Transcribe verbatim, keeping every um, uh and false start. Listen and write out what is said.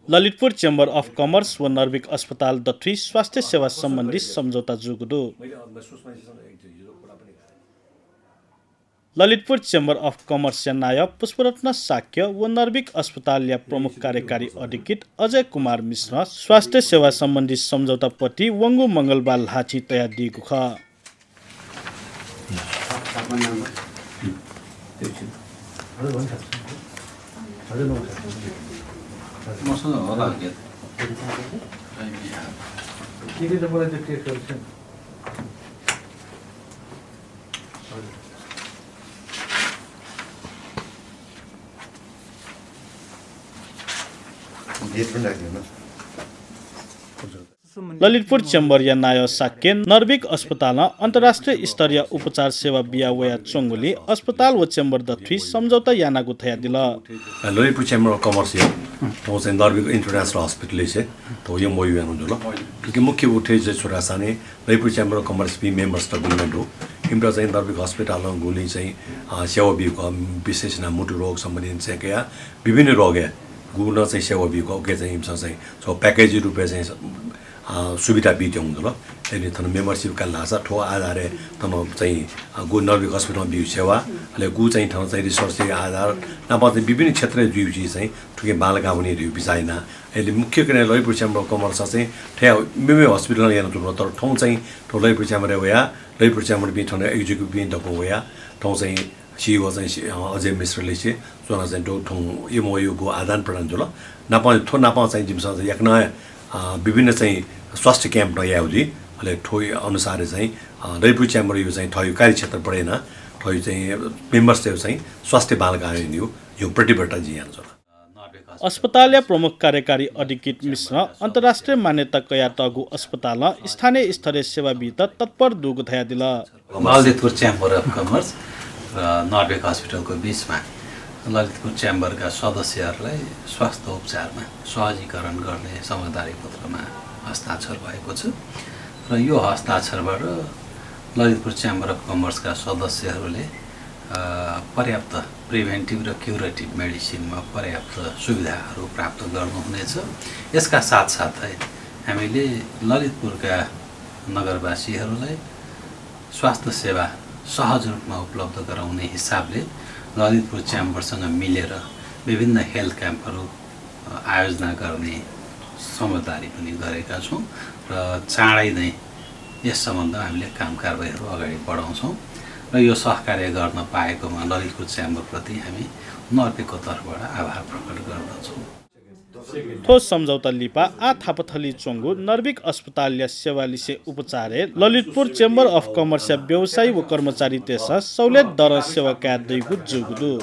Lalitpur Chamber of Commerce व नर्भिक अस्पताल दथुइ स्वास्थ्य सेवा सम्बन्धी सम्झौता जूगु दु। ललितपुर Chamber of Commerce या नायः पुष्परत्न शाक्य व नर्भिक अस्पतालया प्रमुख कार्यकारी अधिकृत अजय कुमार मिश्रं स्वास्थ्य सेवा सम्बन्धी सम्झौता पति वंगु मंगलबार ल्हाःचिं तयादीगु खः। मसँग होला के? के के त मलाई त्यो टेस्ट गर्छ नि। गेट पनि राखिदिनु। ललितपुर च्याम्बरया नायः शाक्यं नर्भिक अस्पतालं अन्तर्राष्ट्रिय स्तरीय उपचार सेवा बिया वयाच्वंगुलिं अस्पताल व च्याम्बर दथुइ सम्झौता यानागु धयादिल। ललितपुर Chamber of Commerce या थौं चाहिँ नर्भिक International Hospital से थौं MOU यानागु जुल। क्योंकि मुख्य उद्देश्य छु धाःसा नि ललितपुर Chamber of Commerce बी members त गुलि नं दु। इमित चाहिँ नर्भिक अस्पतालं गुलि चाहिँ, अ, सेवा बीगु, विशेष यानाः मुटु रोग सम्बन्धी चाहिँ कया विभिन्न रोगय् गुलि नं चाहिँ सेवा बीगु, उके चाहिँ इमिसं चाहिँ छगू package रूपय् चाहिँ अ, सुविधा बीत्यंगु दु ल। यदि थन membership काल धाःसा थ्व आधारय् थन चाहिँ, अ, गु नर्भिक अस्पतालं बीगु सेवा, अले गु चाहिँ थन चाहिँ research आधार नाप चाहिँ विभिन्न क्षेत्रय् जुइगु चिज चाहिँ थुके बांलाका वनी धइगु बिचाः याना। यदि मुख्य कने ललितपुर Chamber of Commerce चाहिँ थ्व मेमे hospital याना तुं तर थौं चाहिँ थ्व ललितपुर च्याम्बरय् वया, ललितपुर च्याम्बरपिं थन executive पिं दक्व वया, थौं चाहिँ CEO चाहिँ सि-, अ, अजय मिश्रले से च्वना चाहिँ दौ थौं MOU गु आदान प्रदान जुल। नाप थ्व नाप चाहिँ जिमिसं चाहिँ याकनं, अ, विभिन्न चाहिँ स्वास्थ्य camp नं याये जुइ। अले थ्व अनुसार चाहिँ, अ, ललितपुर च्याम्बर यु चाहिँ थयु कार्यक्षेत्र बढे याना, थयु चाहिँ members यु चाहिँ स्वास्थ्य बांलाका वनी धइगु प्रतिबद्धता जिं याना जुल। अस्पतालया प्रमुख कार्यकारी अधिकृत मिश्रं अन्तर्राष्ट्रिय मान्यता कयातःगु अस्पतालं स्थानीय स्तरय् सेवा बीत तत्पर दुगु धयादिल। ललितपुर Chamber of Commerce र नर्भिक अस्पतालको बीचमा ललितपुर च्याम्बरका सदस्यहरूलाई स्वास्थ्य उपचारमा सहजीकरण गर्ने समझदारी पत्रमा हस्ताक्षर भएको छ र यो हस्ताक्षरबाट ललितपुर Chamber of Commerce का सदस्यहरूले, अ, पर्याप्त preventive र curative medicine मा पर्याप्त सुविधाहरू प्राप्त गर्नुहुनेछ। यसका साथसाथै हामीले ललितपुरका नगरवासीहरूलाई स्वास्थ्य सेवा सहज रूपमा उपलब्ध गराउने हिसाबले ललितपुर च्याम्बरसँग मिलेर विभिन्न health camp हरू, अ, आयोजना गर्ने समझदारी पनि गरेका छौँ र चाँडै नै यस सम्बन्धमा हामीले काम कारवाहीहरू अगाडि बढाउँछौँ र यो सहकार्य गर्न पाएकोमा ललितपुर च्याम्बरप्रति हामी नर्भिकको तर्फबाट आभार प्रकट गर्दछौँ। थ्व सम्झौता लिपा आः थापाथली च्वंगु नर्भिक अस्पतालया सेवालिसे उपचारय् ललितपुर Chamber of Commerce या व्यवसायी व कर्मचारीतय्सं सहुलियत दरं सेवा काये दइगु जूगु दु।